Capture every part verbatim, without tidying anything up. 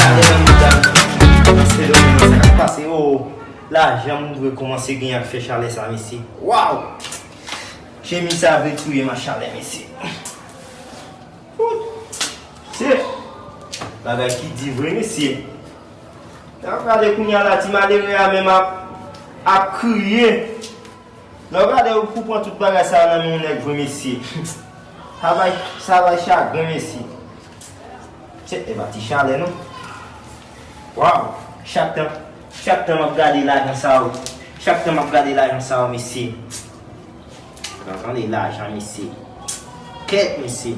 Gade nan mouda m. Mesye domine, sa k ap pase? Oh, lajan m dwe kòmanse gen ak fè chalè sa, mesye. Waw! Chemiz sa vle touye m a chalè, mesye. Wout! Se bagay ki di vre, mesye. N ap gade kounye a la, ti malere a menm ap, ap kriye. Lè w gade, ou pou pran tout bagay sa yo nan men yon nèg vre, mesye. Sa bay, sa bay chagren, mesye. Se, e pa ti chalè, non. Waw! Chak tan, chak tan m ap gade lajan sa yo, chak tan m ap gade lajan sa yo, mesye. Nan tande lajan, mesye. Kèt, mesye.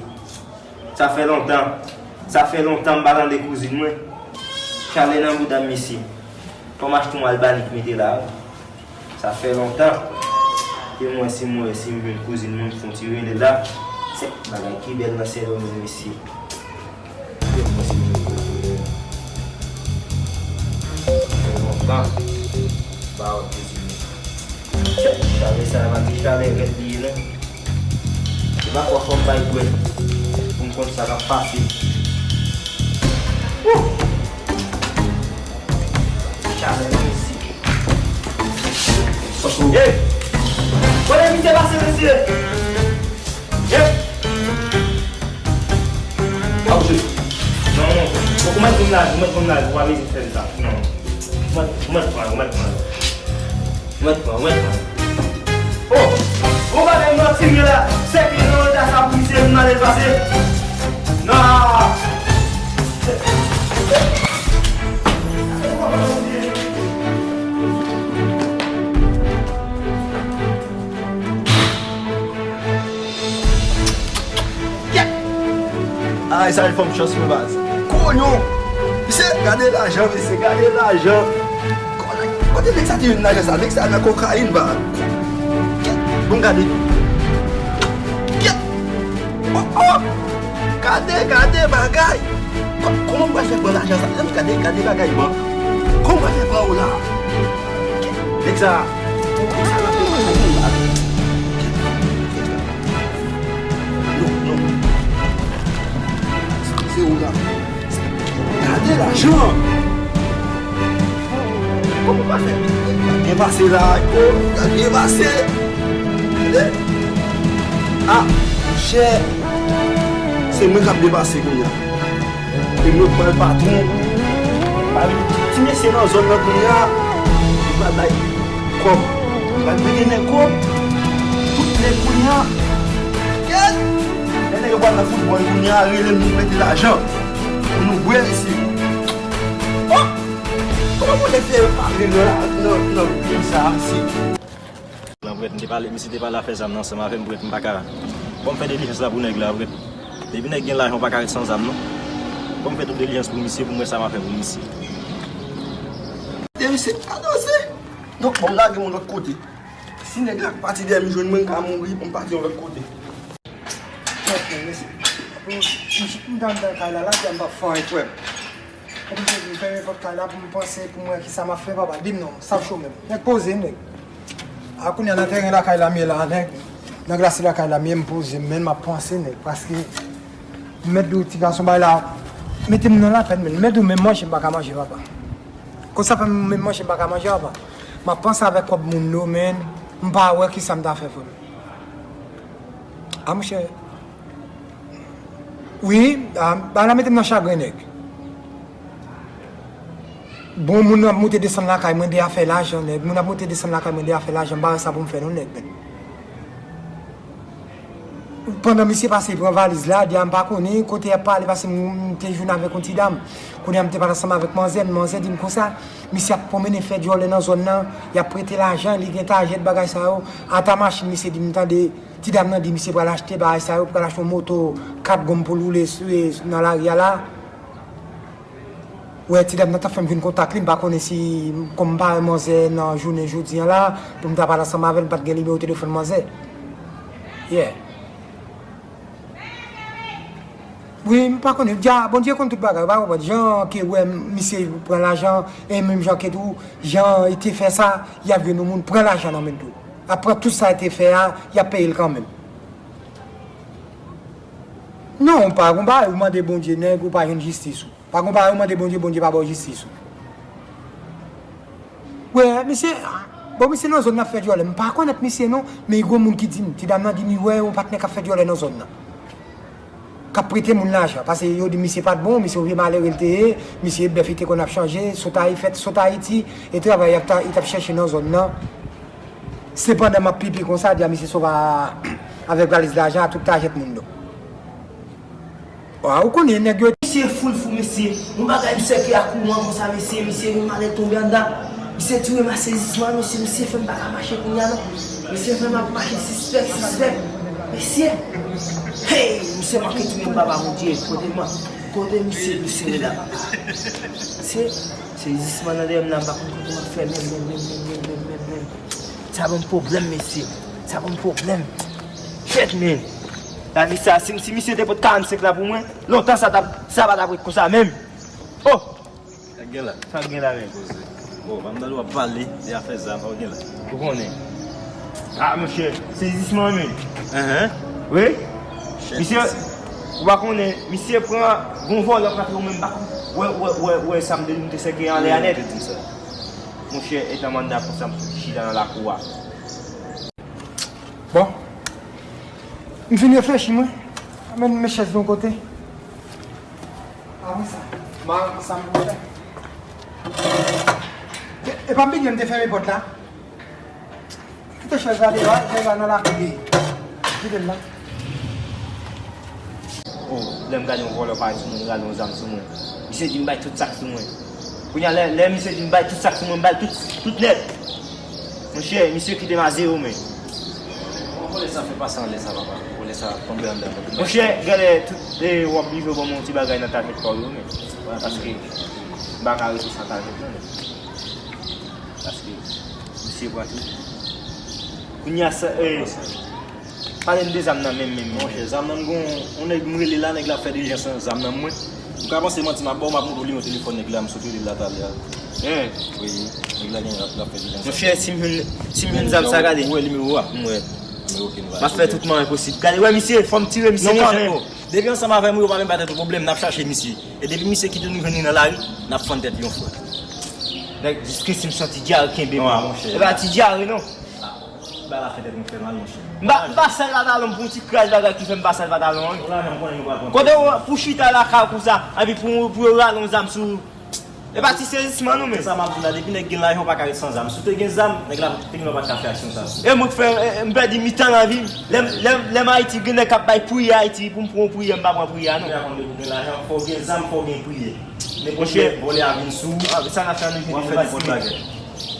Sa fè lontan. Sa fè lontan m pa tande kouzin mwen. Chalè nan bouda m, mesye. Fò m achte yon albanik mete la, wi. Sa fè lontan. Ke mwen, si mwen, si m jwenn kouzin mwen, m fè yon ti rele la. Se bagay ki bèl nan Sendomeng, mesye. Ke mwen, si m jwenn kouzin mwen. Sa fè lontan. Ba wè kouzin mwen. Chalè sa a pa ti chalè rèd li ye non. Se pa fò fò m bay bwè pou m konn sa k ap pase. Wouh! Chalè nan mesye. Hey! Kote misye pase mesye? Hey! Aouche. Non, non. Ou mèt konn la, ou mèt konn la, ou pa bezwen fè m sa. Non. Ou mèt, ou mèt pran, ou mèt pran. Ou mèt pran, ou mèt pran. Oh! Ou pa gen manti m gen la. Sèk li nan leta sa pou misye m ale pase. Non! Ay, sa e fanm chans mwen baz. Konyon! Mesye, gade lajan, mesye, gade lajan. Kote, kote nèg sa te jwenn lajan sa? Nèg sa nan kokayin, baz. Bon, gade. Oh, oh! Gade, gade bagay. Kò-, kòman mwen fè pran lajan sa? Gade, gade bagay, man. Kòman mwen fè pran ou la? Nèg sa. Non, non. Se ou la. Gade lajan. Kòman pa fè? Byen pase la, yo. Byen pase. Gade. Ah, monchè. Se mwen k ap byen pase kounye a. E mwen pral patwon. Pami tout ti mesye nan zòn nan kounye a, li pral bay kòb. Li pral mete nèg kòb. Tout nèg kounye a. Kèt! Lè nèg yo pral nan foutbòl kounye a, rele m pou mete lajan. Pou nou bwè isi. Oh! Kòman moun te fè yo pale nan, nan, nan peyi sa a, mesye? Lan pou èt, m te pale, misye te pale afè zam nan ansanm avè m pou èt, m pa ka. Bon, m fè dilijans la pou nèg la pou èt. Depi nèg gen lajan, ou pa ka ret san zam non. Bon, m fè tout dilijans pou misye, pou m wè sa m a fè pou misye. Depi se avanse. Donk, bon, m lage m yon lòt kote. Si nèg la pati dèyè m jwenn mwen, m ka mouri, bon, m pati yon lòt kote. Kèt, men, mesye. Pou m, m, m t anndan kay la, la, m p ap fè anyen, frè m. Kòm m te di, m fèmen pòt kay la pou m panse, pou m wè kisa m ap fè, papa. Di m non, sa cho menm. Nèg poze, nèg. A, kounye a nan teren lakay la m ye la, nèg. Nan glase lakay la m ye, m poze m, men m ap panse, nèg. Paske, m mèt di w, ti gason, bagay la mete m nan lapèn, men m mèt di w, menm manje m pa ka manje, papa. Konsa fè m, menm manje m pa ka manje, papa. M ap panse avèk kòb moun yo, men m pa wè kisa m ta fè, frè m. A, monchè. Wi, a, bagay la mete m nan chagren, nèg. Bon, moun ap moute desann lakay mwen de afè lajan, nèg. Moun ap moute desann lakay mwen de afè lajan, m pa wè sa pou m fè non, nèg, men. Pandan misye pase pran valiz la, di a m pa konnen kote y ap pale, paske m, m te jwenn avèk yon ti dam. Kounye a m te pale ansanm avèk manzè, manzè di m konsa, misye ap pwonmennen fè djòlè nan zòn nan, y ap prete lajan, li gen tajèt bagay sa yo. Ata machin, misye di m tande, ti dam nan di misye pral achte bagay sa yo, pral achte yon moto kat gonm pou l woule sou, nan lari a la. Wè, ti dam nan t ap fè m jwenn kontak li, m pa konnen si, kòm m pa wè manzè nan jounen jodi a la, pou m ta pale ansanm avè l, m pa t gen nimewo telefòn manzè. Yeah. Wi, m pa konnen. Dja, Bondye konn tout bagay, ou pa konprann. Jan ke wè misye pran lajan, e menm jan ke tou, jan li te fè sa, y ap jwenn yon moun pran lajan nan men l tou. Ap pran tout sa li te fè a, y ap peye l kanmenm. Non, pa gon bagay ou mande Bondye nèg ou pa jwenn jistis ou. Pa gon bagay ou mande Bondye, Bondye pa ba w jistis ou. Wè, misye, bon, misye nan zòn nan ap fè dyòlè. M pa konèt misye non, men gon moun ki di m, ti dam nan di m li wè yon patnè k ap fè dyòlè nan zòn nan. K ap prete moun lajan, paske yo di misye pa t bon, misye yon vye malere l te ye, misye bèf li te konn ap chanje, sot Ayi-, fèt sot Ayiti, e travay y ap ta-, li t ap chèche nan zòn nan. Sepandan, m ap pipi konsa, di a misye sova avèk valiz lajan a, tout ta jèt moun do. Wa, ou konnen nèg yo. Misye foul fou, mesye. Yon bagay misye ki a kouran konsa, mesye. Misye gen malè tonbe anndan. Misye tire m a sezisman, mesye. Misye fè m pa ka mache kounye a, non. Misye fè m ap mache sispèk, sispèk. Mesye. Hey, misye manke touye m, papa Bondye. Kote mwen? Kote misye, misye la, papa? Se sezisman nan dèyè m la, m pa konn kote m ap fè, menm, menm, menm. Sa ban m pwoblèm, mesye. Sa ban m pwoblèm. Shit, man. Lavi sa, si, si misye te pot karannsenk la pou mwen, lontan sa t ap, sa pa t ap ret konsa menm. Oh! Sa k gen la? Sa k gen la menm? Poze. Bon, m ap tande w ap pale de afè zam, sa w gen la? Ou konnen. Ah, monchè, sezisman menm. Enhen. Wi. Shit, misye, mesye. Ou pa konnen, misye pran gon vòlè k rantre ou menm bak. Wè, wè, wè, wè, sa m te di m te sèke anlè a nèt. Wi, ou te di m sa. Monchè, etan m anndan konsa, m sot chita nan lakou a. Bon. M fin reflechi, mwen. Anmenn men chèz yon kote. Apre sa, m a wè sa m pou fè. E, e pa bliye m te fèmen pòt la. Kite chèz la deyò, chèz la nan lakou li ye. Kite l la. Oh, lè m gade yon vòlè parèt sou mwen, li rale yon zam sou mwen. Misye di m bay tout sa k sou mwen. Kounye a, lè, lè misye di m bay tout sa k sou mwen, m ba l tout, tout nèt. Monchè, misye kite m a zewo, men. Kòman vòlè sa fè pase anlè sa, papa? Vòlè sa tonbe anndan. Monchè, gade, tout, e, w ap bliye ban mwen yon ti bagay nan tajèt pa w yo, men. Paske m pa ka rete san tajèt, non, men. Paske misye pran tout. Kounye a sa, e, pale m de zam nan menm, menm, menm. Monchè, zam nan m gon yon nèg m rele la, nèg la ap fè dilijans nan zam nan mwen. M ka panse manti m ap ba w, m ap montre w nimewo telefòn nèg la, m sot rele l la talè a. Hein? Wi, nèg la gen, l ap fè dilijans. Monchè, si m jwenn, si m jwenn zam sa, gade. Ou wè nimewo a? M wè. Nimewo ke m va. M ap fè tout mwayen posib. Gade, wè misye, fò m tire misye kanmenm. Non, monchè, depi ansanm avè m, ou pa menm pa tèt ou pwoblèm, n ap chache misye. E depi misye kite nou jwenn li nan lari, n ap fann tèt li yon fwa. Nèg, jiske si m santi dyare kenbe m. Non, monchè. E pa ti dyare, non. Bagay la fè tèt mwen fè mal, monchè. M pa, m pa sal pantalon m pou yon ti kras bagay ki fè m pa sal pantalon an. Ou la menm konnen nou pral pran. Kote w pou chita lakay ou konsa, epi pou, pou yo rale yon zam sou ou. E pa ti sezisman non, men. Sa m ap di w la, depi nèg gen lajan, ou pa ka ret san zam. Si w te gen zam, nèg la, te gen lè w pa t ka fè aksyon sa. E mwen k fè, e, e, m pèdi mitan lavi m. Lè m, lè m, lè m Ayiti, gen nèg k ap bay priyè Ayiti, pou m pran yon priyè, m pa pran priyè a non. Priyè a konn depi w gen lajan, fò w gen zam, fò w gen priyè. Nenpòt lè vòlè a vin sou ou, w ap fè nenpòt bagay.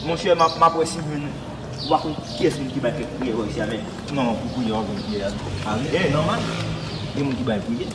Monchè, m ap, m ap wè si m jwenn, ou pa konn kiyès moun ki bay kèk priyè bò isi a, men. Non, pou priyè, w ap jwenn priyè a. A wi, e, nòmal. Gen moun ki bay priyè.